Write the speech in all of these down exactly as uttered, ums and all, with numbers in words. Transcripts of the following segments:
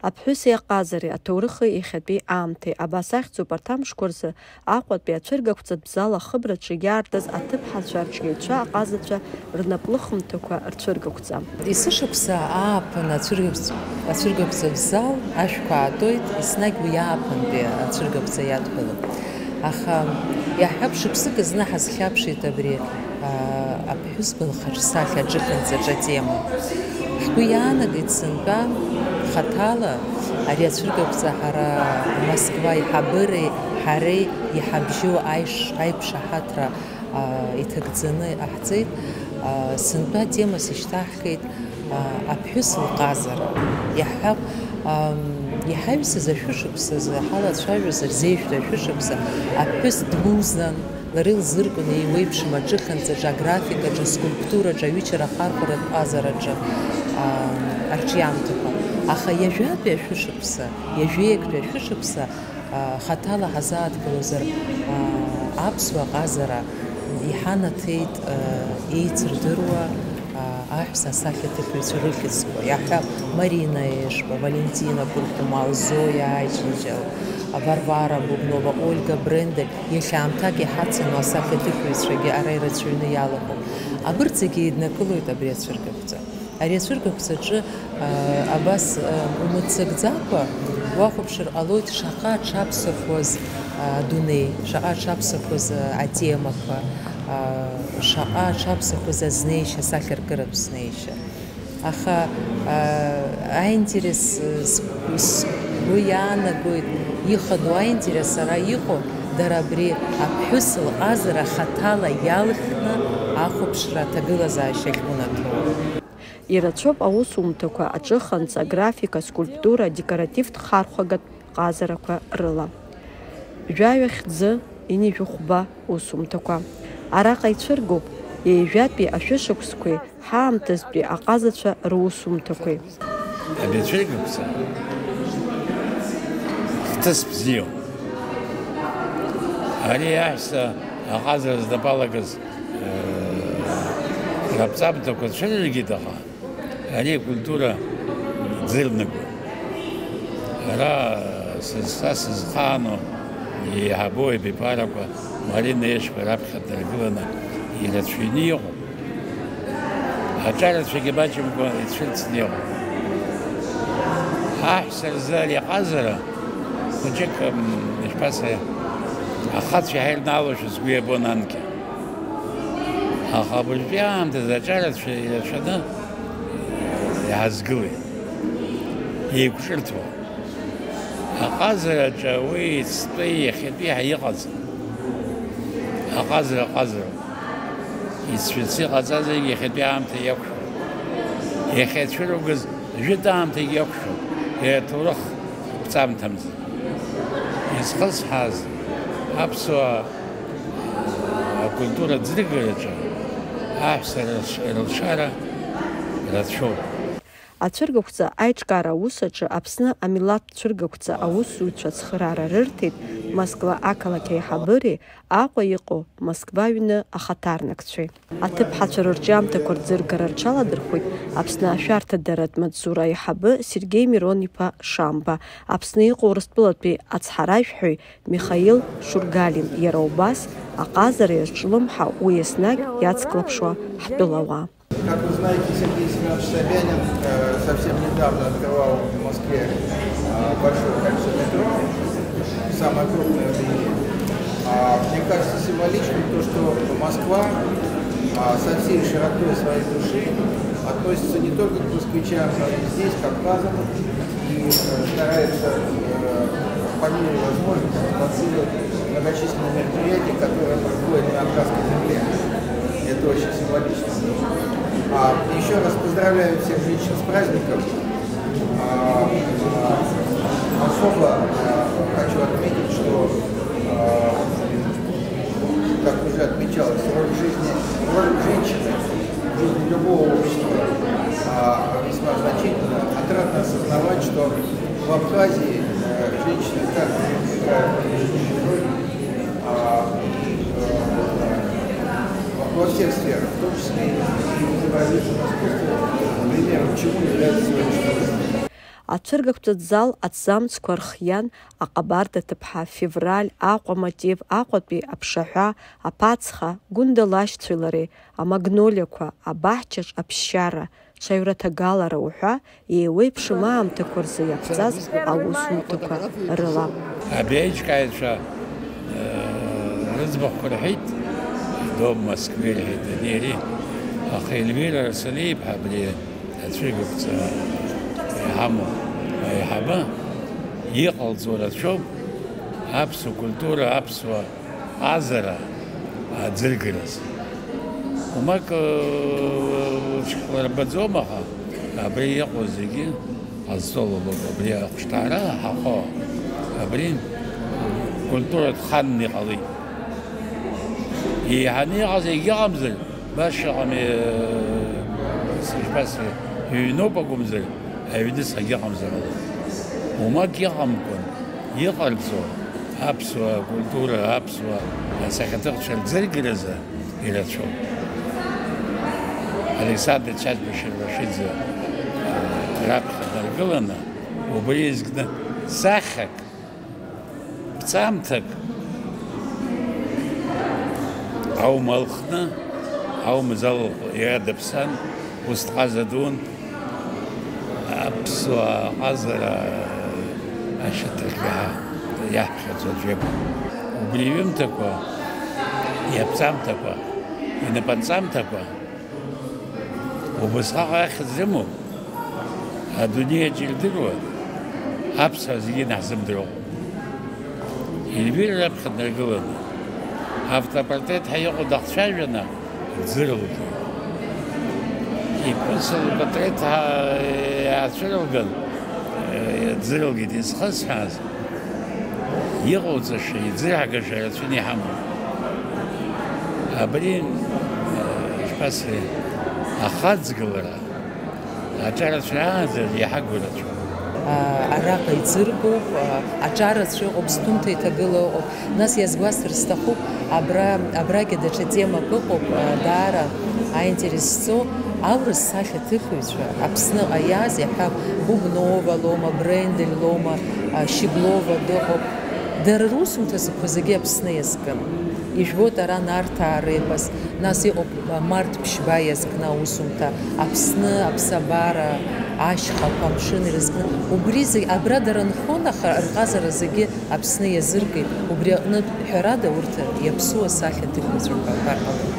Аԥҳәыси аҟазареи, аҭоурыхи иахьатәи аамҭеи, абас ахьӡуп арҭ амшқәа рзы Аҟәатәи ацәыргақәҵатә зал ахыбраҿы иаартыз аҭыԥҳацәа арҿиаҩцәа аҟазацәа рнаплыхымҭақәа рцәыргақәҵа. Есышықәса ааԥын ацәыргақәҵ-, ацәыргақәҵатә зал ашәқәа аатоит, еснагь уи ааԥынтәи ацәыргақәҵа иадҳәалоуп. Аха иаҳҳәап, шықәсык зны ҳазхьаԥшит абри, аа, аԥҳәызба лхаҿсахьа аҿыханҵаҿ атема. Ҳгәы иаанагеит сынтәа хаҭала ари ацәыргақәҵа ҳара Москва аиҳабыреи ҳареи иҳабжьоу аиш-, аиқәшаҳаҭра, аа, иҭагӡаны иҟаҳҵеит. Аа, сынтәа атема сышьҭаҳхит, аа, аԥҳәыс лҟазара. Иаҳҳәап, ам, иҳаҩсыз ашәышықәсазы, ҳалацәажәоз рзеижәтәи ашәышықәса, аԥҳәыс дмузан, лара илзыркын еиуеиԥшым аҿыханҵаҿ, аграфикаҿ, аскульптураҿ, аҩычара ахархәаратә ҟазараҿы, аа, арҿиамҭақәа. Аха ҩажәатәи ашәышықәса, ҩажәеиктәи ашәышықәса, аа, хаҭала ҳазааҭгылозар, аа, аԥсуа ҟазара иҳанаҭеит, аа, еицырдыруа, аа, аҳәса асахьаҭыхҩцәа рыхьӡқәа, иаҳҳәап, Марина Ешба, Валентина Куркумал, Зоя Аџьынџьал, Варвара Бубнова, Ольга Брендель, иахьа аамҭак иҳацану асахьаҭыхҩцәагьы ара ирацәаҩны иалахәуп. Абырҭ зегьы еиднакылоит абри ацәыргақәҵа. Ари ацәыргақәҵаҿы, аа, абас, аа, умыццакӡакәа уахәаԥшыр ҟалоит, шаҟа аҽаԥсахуаз, аа, адунеи, шаҟа аҽаԥсахуаз, аа, атемақәа, аа, шаҟа аҽаԥсахуаз азнеишьа, асахьаркыратә знеишьа. Аха, аа, аинтерес, сгәы, сгәы иаанагоит, ихадоу аинтерес ара иҟоу, дара абри аԥҳәыс лҟазара хаҭала иалхны ахәаԥшра аҭагылазаашьахь унаҭом. Ирацәоуп аусумҭақәа аҿыханҵа, аграфика, аскульптура, адекоративтә хархәагатә ҟазарақәа рыла. Жәаҩа хьӡы, ҩажәи хәба усумҭақәа. Араҟа ицәыргоуп ҩажәатәи ашәышықәсқәеи ҳаамҭазтәи аҟазацәа русумҭақәеи. Абри ацәыргақәҵа хҭыс бзиоуп. Ари аҳәса аҟазара знапалагаз, э, раԥҵамҭақәа цәырыргеит, аха ари акультура ӡырнагоит. Ара са, са сызхаану еиҳабу абиԥарақәа Марина Ешба раԥхьа дыргыланы ирацәаҩны иҟоуп. Аҿарацәагьы маҷымкәа ицәырҵны иҟоуп. Аҳәса рзы ари аҟазара хәыҷык, м, ишԥасҳәари, ахацәа иҳаирнаалошәа сгәы иабон анкьа. Аха абыржәтәи аамҭазы аҿарацәа ирацәаны иаазгылеит, еиқәҿырҭуа. Аҟазараҿы уи иацтәи иахьатәи ҳәа иҟаӡам. Аҟазара ҟазароуп. Ицәырҵ иҟаҵазаргь иахьатәи аамҭа иақәшәом. Иахьа ицәырылгаз жәытә аамҭагь иақәшәом, иара аҭоурых ԥҵамҭамзи. Изхысҳаз аԥсуаа акультура ӡыргараҿы аҳәса рылш-, рылшара рацәоуп. Ацәыргақәҵа аиҿкаара аус аҿы Аԥсны амилаҭтә цәыргақәҵа аусзуҩцәа ацхыраара рырҭеит Москва ақалақь аиҳабыреи Аҟәа иҟоу Москва аҩны ахаҭарнакцәеи. Аҭыԥҳацәа рырҿиамҭақәа рӡыргара рҽаладырхәит Аԥсны ашәарҭадаратә маҵзура аиҳабы Сергеи Мирон-иԥа Шамба, Аԥсны иҟоу Урыстәылатәи ацҳаражәҳәаҩ Михаил Шургалин, иара убас аҟазара иазҿлымҳау, уи еснагь иацклаԥшуа ҳтәылауаа. Как вы знаете, Сергей Семенович Собянин, э, совсем недавно открывал в Москве, э, большое кольцо метро, самое крупное в мире. А, мне кажется символичным то, что Москва, а, со всей широтой своей души относится не только к москвичам, но и здесь, к абхазам, и, э, старается, э, по мере возможности спонсировать многочисленные мероприятия, которые проходят на абхазской земле. Это очень символично. А, ещё раз поздравляю всех женщин с праздником. А, а, особо, а, хочу отметить, что, а, как уже отмечалось, роль жизни, роль женщины в жизни любого общества, а, весьма значительна. Отрадно осознавать, что в Абхазии, э, женщины также играют очень важную роль, а, и, э, во, во всех сферах, в том числе и в изобразительном искусстве, примером чему является сегодняшний день. Ацәыргақәҵатә зал аҭӡамцқәа рхиан Аҟабарда ҭыԥҳа, Февраль, Аҟәа мотив, Аҟәатәи аԥшаҳәа, Аԥацха, Гәында лашьцәеи лареи, Амагнолиақәа, абаҳчаҿ аԥсшьара, ҽаҩраҭагалара уҳәа, еиуеиԥшым аамҭақәа рзы иаԥҵаз аусумҭақәа рыла. Абри аиҿкааҩцәа, э, рыӡбахәқәа рҳәеит, Дом Москвы рҳәеит, ани, ари, аха Ельвира Арсалиевна абри ацәыргақәҵа иҳамоу аиҳабы иҟалҵо рацәоуп аԥсуа культура, аԥсуа ҟазара аӡыргараз. Умак, э, ҽхәарбаӡом, аха абри иҟоу зегьы ҟазҵо лоуп, абри ахәшҭаара ҳахо, абри культуратә ханны иҟалеит. Еиҳаны иҟаз егьыҟамзар, баша ҟами, э, сышԥасҳәеи, ҩноуп акәымзар, аҩныҵҟагьы ыҟамзар ҟалон. Умак иҟамкәан, иҟарҵо аԥсуа культура, аԥсуа асахьаҭыхцәа рӡыргаразы ирацәоуп. Александр Чачба Шьарбашиӡе, э, раԥхьа даргыланы, убри изкны сахьак, ԥҵамҭак аума лхны, аума залхны иара дыԥсан, ус дҟаза дун, аԥсуа ҟазара ашьаҭахь иаҳ-, иаҳԥхьаӡо аӡә иакәын. Убри иҩымҭақәа, иаԥҵамҭақәа, инапанҵамҭақәа, убасҟак ахьӡ рымоуп, адунеи аҿы ирдыруа, аԥсуаа зегьы инаҳзымдыруа. Ельвира раԥхьа днаргыланы, автопортрет ҳәа иҟоу дахцәажәаны, ӡырылгеит. Иԥҳәыс лпатреҭ ҳа-, иаацәырылган, ӡырылгеит изхысҳәааз. Иҟауҵаша, иӡырҳгаша рацәаны иҳамоуп. Абри, э, ишԥасҳәеи, ахаҵгылара, аҿарацәа рааӡара иаҳагу рацәоуп. Араҟа иӡыргоуп, аҿарацәа ыҟоуп, зҭәымҭа иҭагыла ыҟоуп. Нас иазгәасҭар сҭахуп, абра, абрагьы даҽа темак ыҟоуп, даара аинтерес зҵоу, аурыс сахьаҭыхҩцәа, Аԥсныҟа иааз, иаҳҳәап, Бубнова лоума, Брендель лоума, а, Щеглова дыҟоуп. Дара русумҭақәа зегьы Аԥсны иазкын. Ижәбоит ара Нарҭаа репос, нас иҟоуп, а, Март Ԥшьба иазкны аусумҭа, Аԥсны, аԥсабара, ашьхақәа, амшын ирызкны. Убри зегь, абра дара нхон, аха рҟазара зегьы Аԥсны иазыркит, убри аҟнытә, ҳәарада, урҭ иаԥсуа сахьаҭыхҩцәақәа ҳәар ҟалоит.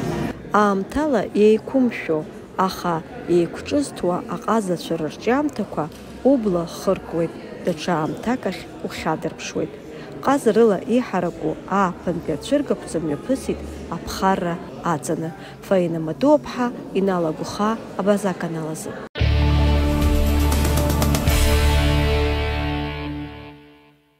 Аамҭала еиқәымшәо, аха еиқәҿызҭуа аҟазацәа рырҿиамҭақәа убла хыркуеит, даҽа аамҭак ахь ухьадырԥшуеит. Ҟазарыла иҳараку ааԥынтәи ацәыргақәҵа мҩаԥысит аԥхарра аҵаны. Фаина Матуаԥҳа, Инал Агәхаа, Абаза аканал азы.